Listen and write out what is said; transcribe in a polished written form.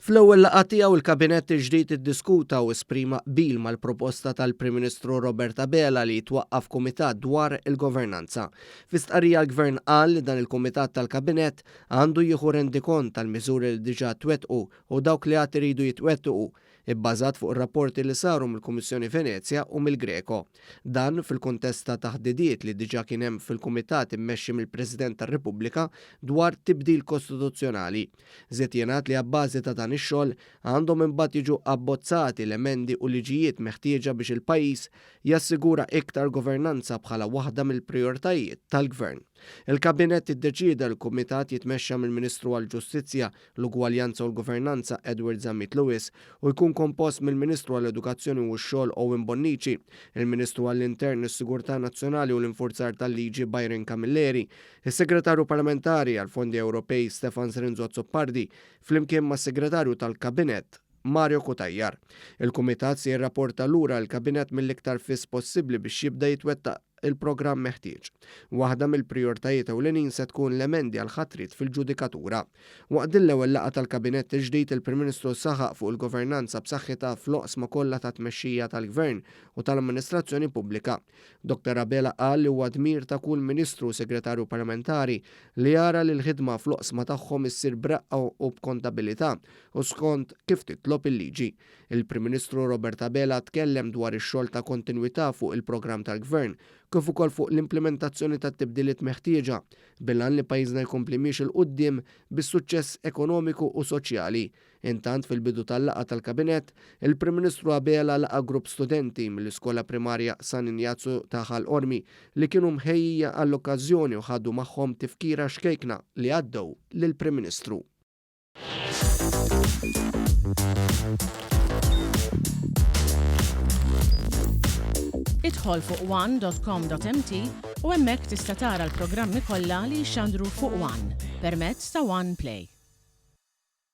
Fl-ewwel laqgħa tiegħu il-Kabinett il-ġdid iddiskuta u esprima qbil mal-proposta tal-Prim Ministru Robert Abela li jitwaqqaf kumitat dwar il-governanza. Fi stqarrija l-Gvern qal li dan il-kumitat tal-Kabinett għandu jieħu rendikont tal-miżuri li diġà twettqu u dawk li għad iridu jitwettqu, ibbażat fuq ir-rapporti li saru mill-Kummissjoni Venezja u mill-Greco. Dan fil-kuntest ta' taħdidiet li diġà kien hemm fil-kumitat immexxi mill-President tar-Repubblika dwar tibdil kostituzzjonali. Żied jingħad li abbażi ta' dan ix-xogħol għandhom imbagħad jiġu abbozzati l-emendi u liġijiet meħtieġa biex il-pajjiż jassigura iktar governanza bħala waħda mill-prijoritajiet tal-Gvern. Il-Kabinett iddeċieda li l-Kumitat jitmexxa mill-Ministru għall-Ġustizzja, l-Ugwaljanza u l-Governanza Edward Zammit Lewis u jkun kompost mill-Ministru għall-Edukazzjoni u x-Xogħol Owen Bonnici, il-Ministru għall-Intern, is-Sigurtà Nazzjonali u l-Infurzar tal-Liġi Byron Camilleri, Is-Segretarju Parlamentari għall-Fondi Ewropej Stefan Zrinzo Azzopardi flimkien mas-Segretarju tal-Kabinett Mario Cutajar. Il-Kumitat se jirrapporta lura lill-Kabinett mill-iktar fis possibbli biex jibda jitwettaq il-programm meħtieġ. Waħda mill-prijoritajiet ewlenin se tkun l-emendi għall-ħatriet fil-ġudikatura. Waqt din l-ewwel laqgħa tal-Kabinett il-ġdid il-Prim Ministru saħaq fuq il-governanza b'saħħitha fl-oqsma kollha tat-tmexxija tal-Gvern u tal-amministrazzjoni pubblika. Dottor Abela qal li huwa dmir ta' kull Ministru u Segretarju Parlamentari li jara li l-ħidma fl-oqsma tagħhom issir b'reqqa u b'kontabilità u skont kif titlob il-liġi. Il-Prim Ministru Robert Abela tkellem dwar ix-xogħol ta' kontinwità fuq il-programm tal-Gvern kif ukoll fuq l-implimentazzjoni tat-tibdiliet meħtieġa bil-għan li pajjiżna jkompli miexi 'l quddiem bis-suċċess ekonomiku u soċjali. Intant fil-bidu tal-laqgħa tal-Kabinett, il-Prim Ministru Abela laqa' grupp studenti mill-iskola primarja San Injazju ta' Ħal Qormi li kienu mħejjija għall-okkażjoni u ħadu magħhom tifkira xkejkna li għaddew lill-Prim Ministru. Idħol fuq one.com.mt u hemmhekk tista' tara l-programmi kollha li jixxandru fuq One permezz ta' One Play.